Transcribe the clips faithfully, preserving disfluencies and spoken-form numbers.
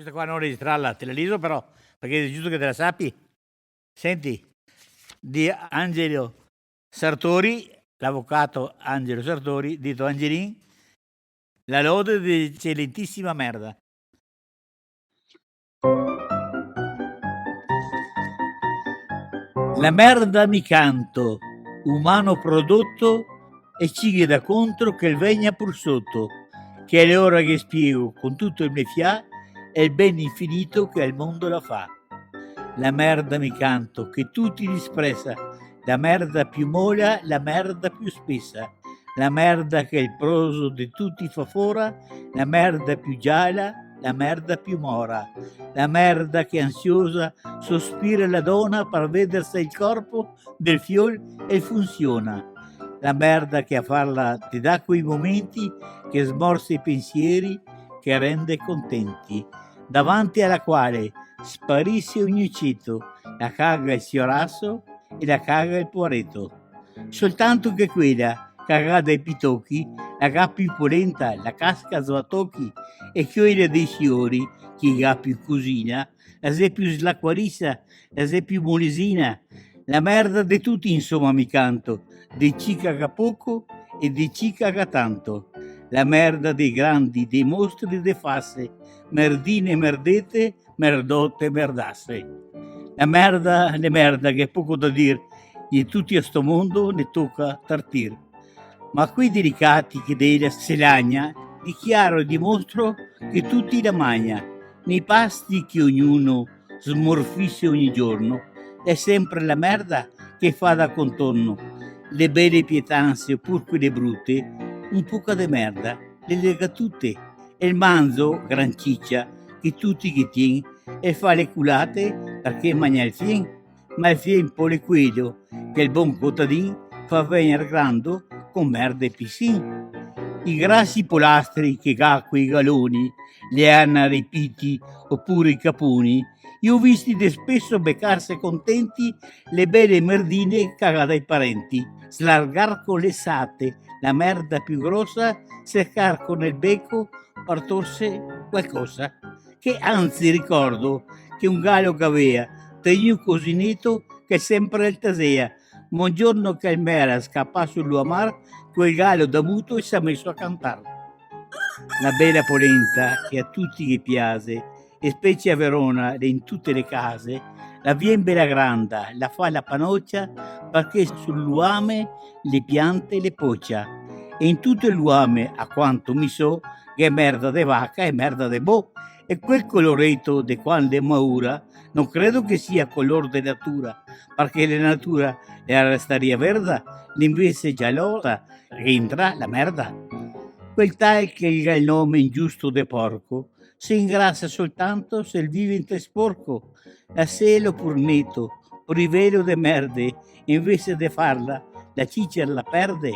Questa qua no registrarla, te la leso però, parché xe giusto che te la sapi. Senti, de Angelo Sartori, l'avocato Angelo Sartori, dito Angelin, la lode de ecelentisima merda. La merda mi canto, umano prodoto, e cighe da contro che el vegna pur soto, che alora ghe spiego con tuto el me fià el ben infinito che al mondo la fa. La merda mi canto, che tuti dispresa, la merda più mola, la merda più spesa, la merda che el proso de tuti fa fora, la merda più giala, la merda più mora, la merda che ansiosa sospira la dona par vederse el corpo del fiol e funsiona, la merda che a farla te dà quei momenti che smorsa i pensieri, che rende contenti, davanti a la quale sparise ogni ceto, la caga el sioraso e la caga el poareto. Soltanto che quela, cagada ai pitochi, la ga più polenta, la casca zo a tochi, e quela dei siori, che ga più cusina, la xe più slacuarisa, la xe più molesina, la merda de tuti, insoma, mi canto, de chi caga poco e de chi caga tanto, la merda dei grandi, dei mostri de fase, merdine, merdete, merdote, merdase. La merda, le merda, che xe poco da dir, e tuti a sto mondo ne toca tartir. Ma quei delicati che de ela se lagna, dichiaro e dimostro che tuti la magna, nei pasti che ognuno smorfise ogni giorno, xe sempre la merda che fa da contorno. Le bele pietanse, opur quele brute, un poca de merda le lega tute, e el manzo, gran cicia, che tuti ghe tien, e fa le culate parché magna el fien, ma el fien po l'è quelo che el bon cotadin fa vegner grando con merda e pisin. I grasi polastri che ga quei galoni, le anare, i piti, opure i caponi, i ho visti de speso becarse contenti le bele merdine cagà dai parenti, slargar con le sate la merda più grosa, sercar con el beco par torse qualcosa. Che anzi ricordo che un galo che avea, tegnù cusì neto che sempre el tasea, ma un giorno che el mera scapà sul luamar, quel galo da muto el s'ha meso a cantar. La bela polenta che a tuti ghe piase, e specie a Verona, l'è in tute le case, la vien bela granda, la fa la panocia, parché sul luame le piante le pocia. E in tuto el luame, a quanto mi so, gh'è merda de vaca e merda de bo, e quel coloreto de quando l'è maura, no credo che sia color de natura, parché la natura la restaria verda, l'invese gialosa, rientra la merda. Quel tal che el ga el nome ingiusto de porco, se ingrasa soltanto se el vive inte sporco. Laselo pur neto, pur rivelo de merde, invese de farla, la cicia la perde.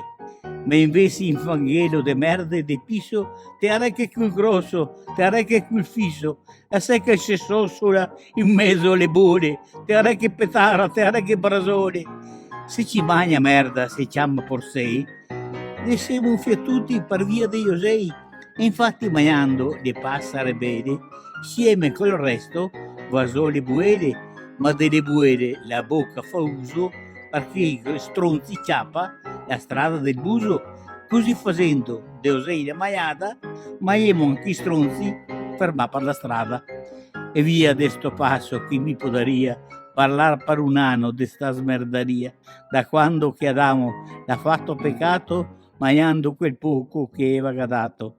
Ma invese infanghelo de merde e de piso, te areche cul groso, te areche cul fiso, lasè che se sosola in mezo a le bole, te areche petara, te areche brasole. Se ci magna merda, se ciama porsei, ne semo fiatuti par via dei osei. E infati magnando le pasare bele, sieme col resto, va zo le buele, ma de le buele la boca fa uso, parché i stronzi ciapa la strada del buso. Cusì fasendo, de osei la maiada, ma emo anche i stronzi fermà par la strada. E via de sto paso che mi podaria parlar par un ano de sta smerdaria, da quando che Adamo l'ha fato pecato, magnando quel poco che Eva ga dato.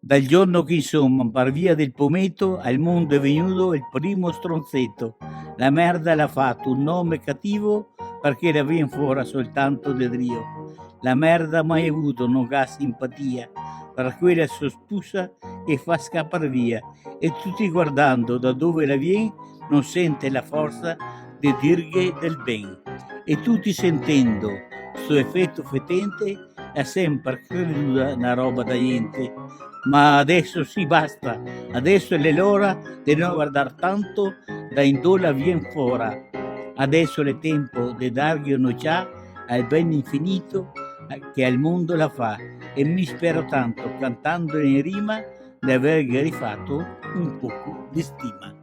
Dal giorno che, insoma, par via del pometo, al mondo è vegnudo el primo stronzeto, la merda l'ha fato un nome cativo, parché la vien fora soltanto de drio. La merda mai avuto no ga simpatia, par quela so spusa che fa scapar via, e tuti guardando da dove la vien, no sente la forsa de dirghe del ben. E tuti sentendo sto efeto fetente, la sempre creduda na roba da gnente. Ma adeso sì, basta, adeso l'è l'ora de no guardar tanto da indove la vien fora. Adeso l'è tempo de darghe un'ocià al ben infinito che al mondo la fa, e mi spero tanto, cantando in rima, de averghe rifato un poco de stima.